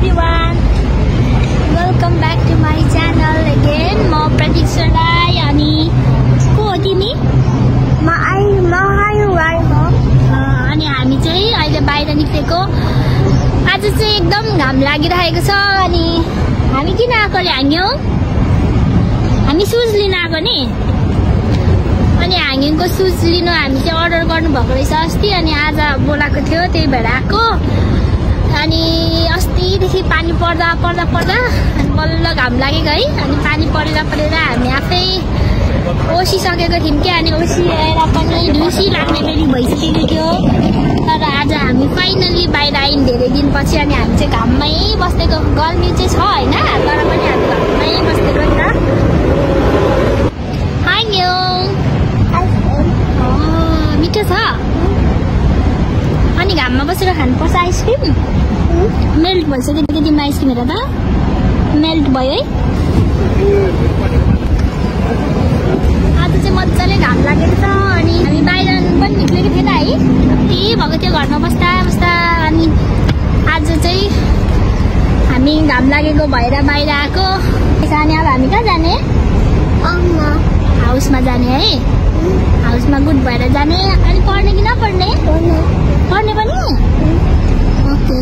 everyone, welcome back to my channel again. म प्रतीक्षा राई अनि को हो तिमी? अनि हामी चाहिँ अहिले बाहिर निक्लेको। आज चाहिँ एकदम घाम लागिरहेको छ अनि हामी किन आएकोले हाँग्यौं? हामी सुज लिन आएको नि। अनि हाँगेको सुज लिनु हामी चाहिँ अर्डर गर्नु भएको रहेछ अस्ति, अनि आज बोलाएको थियो, त्यही भएर आएको। अनि अस्तिदेखि पानी पर्दा अनि बल्ल घाम लागेको है। अनि पानी परेर हामी आफै ओसिसकेको थियौँ क्या। अनि ओसिएर पनि ढुसी लाग्ने बेली भइसकेको थियो। तर आज हामी फाइनल्ली बाहिर आयौँ धेरै दिनपछि। अनि हामी चाहिँ घाममै बसेको। गर्मी चाहिँ छ होइन, तर पनि हामी घाममै बसेको नि त। हाइयो मिठो छ। अनि घाममा बसेर खानुपर्छ आइसक्रिम। मेल्ट भइसक्यो कि तिम्रो आइसक्रिम हेर त, मेल्ट भयो है। आज चाहिँ मजाले घाम लागेको छ। अनि हामी बाहिर पनि निक्लेको थिएन है, त्यही भएको थियो घरमा बस्दा। अनि आज चाहिँ हामी घाम लागेको भएर बाहिर आएको। अनि अब हामी कहाँ जाने? हाउसमा जाने है। हाउसमा गुड भएर जाने। अनि पढ्ने कि नपढ्ने? पढ्ने पनि। ओके